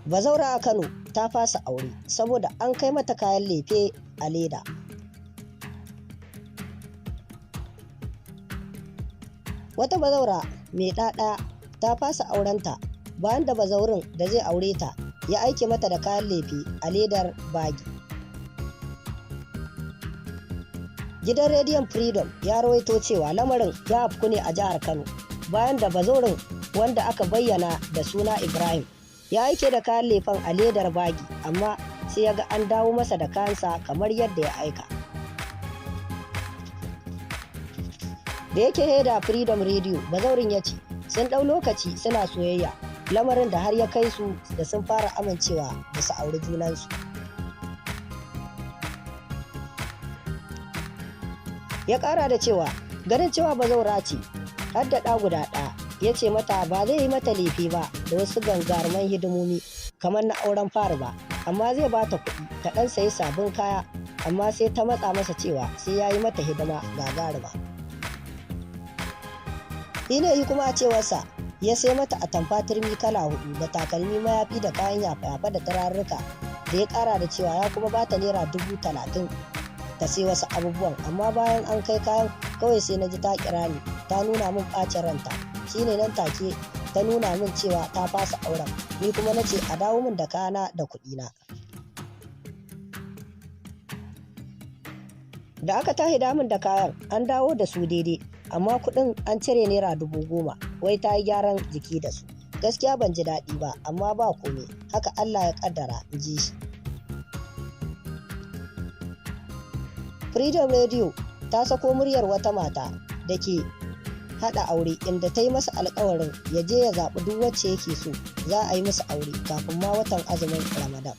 Bazaura a Kano ta fasa aure saboda an kai mata kayan lefe a leda. Wata bazaura mai ɗa ɗaya ta fasa aurenta bayan da bazaurin da zai aure ta ya aike mata da kayan lefe a ledar bagi. Gidan Rediyon Freedom ya rawaito cewa lamarin ya afku ne a jihar Kano bayan da bazaurin, wanda aka bayyana da suna Ibrahim, ya aike da kayan lefen a ledar bagi, amma sai ya ga an dawo masa da kayansa kamar yadda ya aika. Da yake heda Freedom Radio, bazaurin ya ce sun ɗau lokaci suna soyayya, lamarin da har ya kai su da sun fara amincewa da su auri junansu. Ya ƙara da cewa ganin cewa bazaura ce har da ɗa guda ɗaya, ya ce mata ba zai yi mata lefe ba da wasu gangaruman hidimomi kamar na auren fari ba, amma zai ba ta kuɗi ta ɗan sayi sabon kaya, amma sai ta matsa masa cewa sai ya yi mata hidima gagaruma. Shi ne yi kuma a cewarsa ya sai mata atamfa turmi kala hudu da takalmi, mayafi da kayan yafa-yafa da turarruka, da ya kara da cewa ya kuma bata ₦30,000 ta sai wasu abubuwan. Amma bayan an kai kayan, kawai sai na ji ta kira ni ta nuna min ɓacin ranta. Shine nan take ta nuna min cewa ta fasa auren, ni kuma na ce a dawo min da kayana da kuɗina. Da aka tashi damun da kayan, an dawo da su daidai, amma kuɗin an cire ₦10,000, wai ta yi gyaran jiki da su. Gaskiya ban ji daɗi ba, amma ba komai, haka Allah ya kaddara, in ji shi. Freedom Radio ta sako muryar wata mata da ke haɗa aure, inda ta yi masa alkawarin ya je ya zaɓi duk wacce yake so, za a yi musu aure kafin ma watan azumin Ramadan.